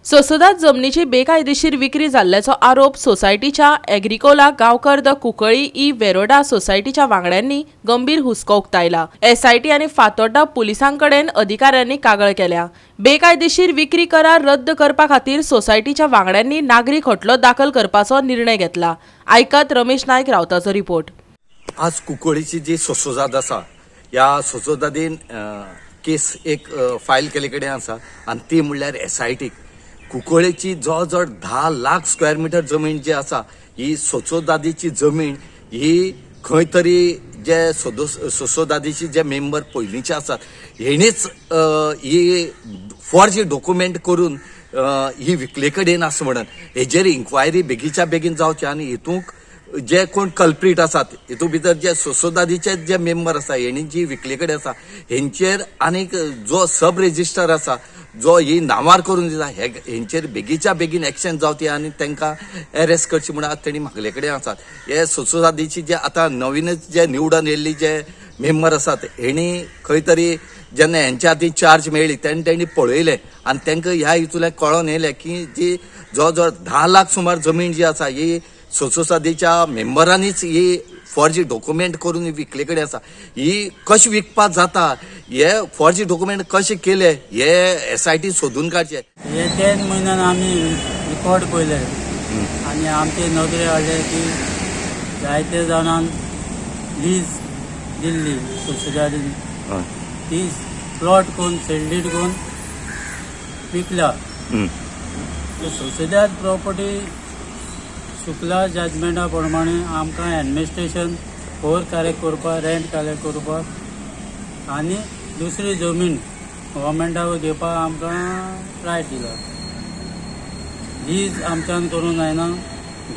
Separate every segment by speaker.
Speaker 1: सोसोदाद जमनीची बेकायदेशीर विक्री जाल्ल्याचो आरोप सोसायटीच्या एग्रिकोला Gaonkar the Cuncolim E Veroda सोसायटीच्या वांगड्यांनी गंभीर हुस्को उक्तायला. एसआयटी आनी फातोड्डा पुलिसांकडेन अधिकाऱ्यांनी कागळ केल्या. बेकायदेशीर विक्री करार रद्द करपा खातीर सोसायटीच्या वांगड्यांनी नागरी खटलो दाखल करपाचो निर्णय घेतला. आयकात रमेश नायक रावताचो रिपोर्ट.
Speaker 2: आज कुंकळीची जी सोसोदाद आसा, ह्या सोसोदादीन केस एक फायल केल्ले कडेन आसा आनी ती म्हणल्यार एसआयटीक. कुंकळेची जवळ जवळ 10 लाख स्क्वेअर मिटर जमीन जी आसा, ही सोसोदादीची जमीन ही खंय तरी जे सोसोदादीची जे मेंबर पयलींचे आसात हेणीच ही फॉर्ज डॉक्युमेंट करून ही विकले कडेन आसा म्हणून हेजेर इन्क्वायरी बेगीच्या बेगीन जावची आनी हितूंक जे कोण कल्प्रीट आसात हितूंत भितर जे सोसोदादीचे जे मेंबर आसा हेणी जी विकले कडेन आसा हेंचेर आनीक जो सब रेजिस्टर आसा जो ही नांवार करून दिता हेंचेर बेगीच्या बेगीन एक्शन जावची आनी तांकां एरेस्ट करची म्हणून आज तेणी मागले कडेन आसात. हे सोसोदादीची जे आतां नवीनच जे निवडून येयल्ली जे मेंबर आसात हेणी खंय तरी जेन्ना हेंच्या हातीन चार्ज मेळ्ळी तेन्ना तेणी पळयलें आनी तांकां ह्या हितूंतल्यान कळोन येयलें की जी जवळ जवळ 10 लाख सुमार जमीन जी आसा ही सोसोदादीच्या मेंबरांनीच ही फॉर्जी डॉक्युमेंट करून विकले कडेन आसा. ही कशी विकपाक जाता, हे फॉर्जी डॉक्युमेंट कशे केले हे एसआयटी सोदून काडचे.
Speaker 3: हे 10 म्हयन्यान आमी रिकॉर्ड पळयले आनी आमचे नदरे हाडले की जायते जाणांक लीज दिल्ली सोसोदादीन, ती प्लॉट करून सेल did करून विकल्या. सोसोदाद प्रॉपर्टी शुक्ला जजमेंटा प्रमाणे आमकां एडमिनिस्ट्रेशन फोर कलेक्ट करपाक, रेंट कलेक्ट करपाक आनी दुसरी जमीन गव्हर्मेंटाक घेवपाक आमकां रायट दिला. लीज आमच्यान करूंक जायना,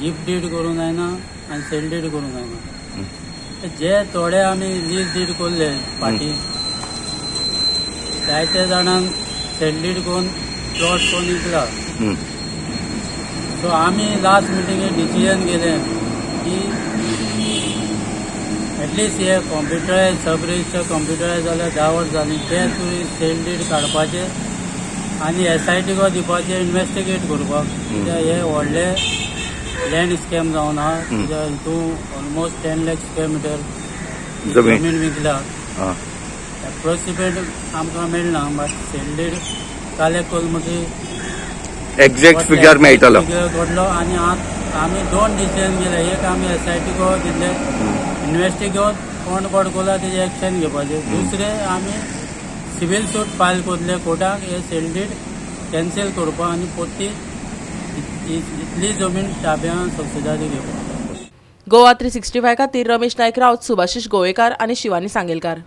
Speaker 3: गिफ्ट did करूंक जायना आनी सेल did करूंक जायना. जे थोडे आमी लीज did केल्ले फाटीं जायते जाणांक सेल did करून प्लॉट करून विकला. सो आमी लास्ट मिटिंगेक डिसिजन घेतलें की एटलिस्ट हे कॉम्प्युटरायज सब रजिस्टर कॉम्प्युटरायज जाल्यार 10 वर्सां जालीं ते तुवें सेल did काडपाचें आनी एसआयटीक दिवपाचें इन्वेस्टिगेट करपाक. कित्याक हे व्हडले लँड स्कॅम जावन आहा. कित्याक हितून ऑलमोस्ट 10 लाख स्क्वेअर मिटर जमीन विकल्या. एप्रोक्सिमेट आमकां मेळना, बट सेल did collect करून म्हणजे
Speaker 2: एक्झॅक्ट फिगर मेळटलो
Speaker 3: घडलो. आनी आमी 2 डिसिजन गेले. एक आमी एसआयटीक दिल्ले इन्वेस्टिगेट कोण पडकोला तेजे एक्शन घेवपाचें. दुसरे आमी सिवील सूट फायल करतले कोर्टाक हे सेल did cancel करपाक आनी परती इतली जमीन ताब्यान सोसोदादी घेवपाक.
Speaker 1: गोवा 365 खातीर रमेश नायक राऊत, सुभाषिश गोवेकार आनी शिवानी सांगेलकार.